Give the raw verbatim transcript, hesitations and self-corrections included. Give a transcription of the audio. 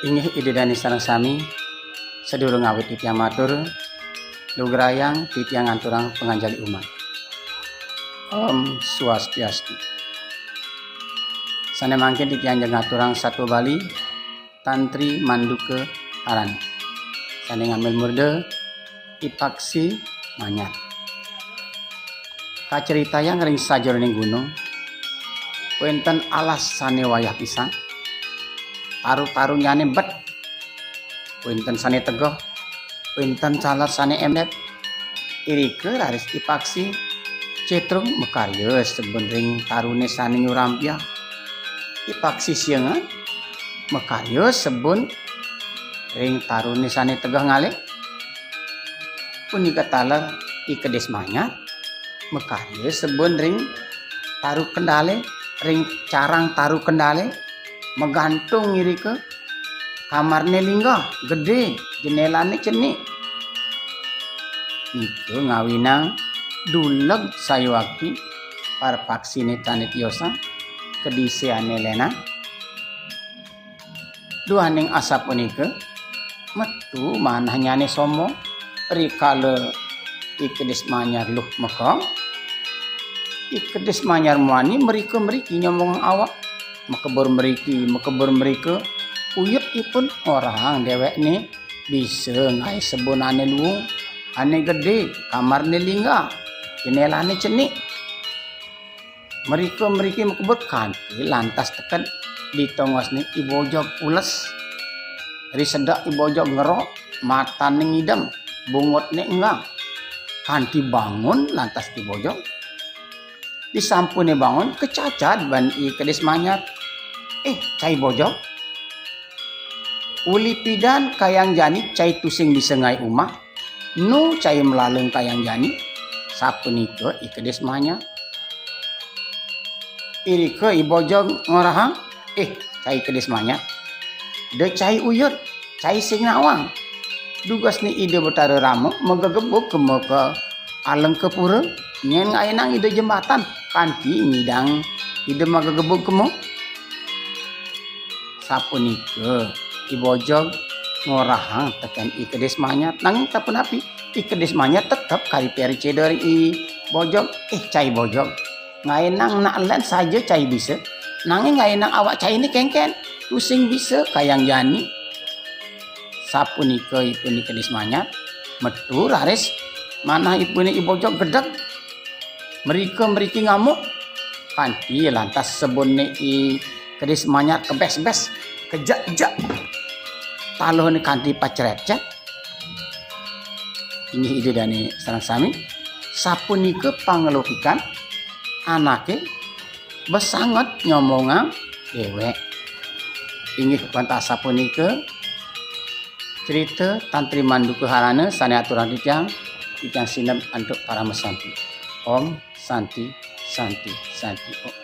Inggih Ida Dane sareng sami, sadurung awit titiang matur, lugrayang titiang ngaturang panganjali umat. Om Swastiastu. Sane mangkin titiang ngaturang satua Bali, Tantri Manduka Harana. Sane ngambil murda, I Paksi Manyar. Kacaritayang ring sajeroning gunung, wenten alas sane wayah pisan, taru-tarunyane bet, wenten sane tegeh, wenten taler sane emdep. Irika raris I Paksi Cetrung makarya sebun ring tarune sane nyurampiah. I Paksi Siangan makarya sebun ring tarune sane tegeh ngalih. Punika taler I Kedis Manyar makarya sebun ring taru kendale, ring carang taru kendale, magantung irika, kamarne linggah, gede, jendelane cenik. Nika ngawinang duleg sayuakti para paksine sane tiosan, kedise ane lenan. Duaning asapunika, metu manahnyane sombong, rikala I Kedis Manyar luh mekeng. I Kedis Manyar muani mrika-mriki nyombongang awak, makebur mriki, makebur mrika, uyut ipun ngorahang dewekne bisa ngae sebun ane luung, ane gede, kamarne linggah, jendelane cenik. Mrika-mriki makebut kanti lantas teken di tongosne I Bojog pules. Ri sedek I Bojog ngerok, matane ngidem, bungutne enggang. Kanti bangun lantas I Bojog. Disampune bangun, kacacad ban I Kedis Manyar. "Eh, cai Bojog. Uli pidan kayang jani cai tusing bisa ngae umah. Nu cai malalung kayang jani?" Sapunika I Kedis Manyar. Irika I Bojog ngorahang, "Eh, cai Kedis Manyar. Da cai uyut, cai sing nawang. Dugasne Ida Betara Rama magegebug kema ka Alengkapura, nyen ngaenang Ida jembatan kanti nyidang Ida magegebug kema." Sapunika I Bojog ngorahang teken I Kedis Manyar, nanging sapunapi I Kedis Manyar tetep kari peri cedor I Bojog, "Eh, cai Bojog. Ngaenang nak len saja cai bisa, nanging ngaenang awak caine kenken, tusing bisa kayang jani." Sapunika ipun I Kedis Manyar, metu raris manah ipune I Bojog gedeg. Mrika-mriki ngamuk, kanti lantas sebunne I Kedis Manyar kebes-bes, kejek-jek. Taluhne kanti pacret-cet. Inggih Ida Dane sareng sami, sapunika pangalokikan anake besanget nyombongang dewek. Inggih wantah sapunika cerita Tantri Manduka Harana sane aturang titiang, titiang sineb antuk parama santi. Om Santi, Santi, Santi Om.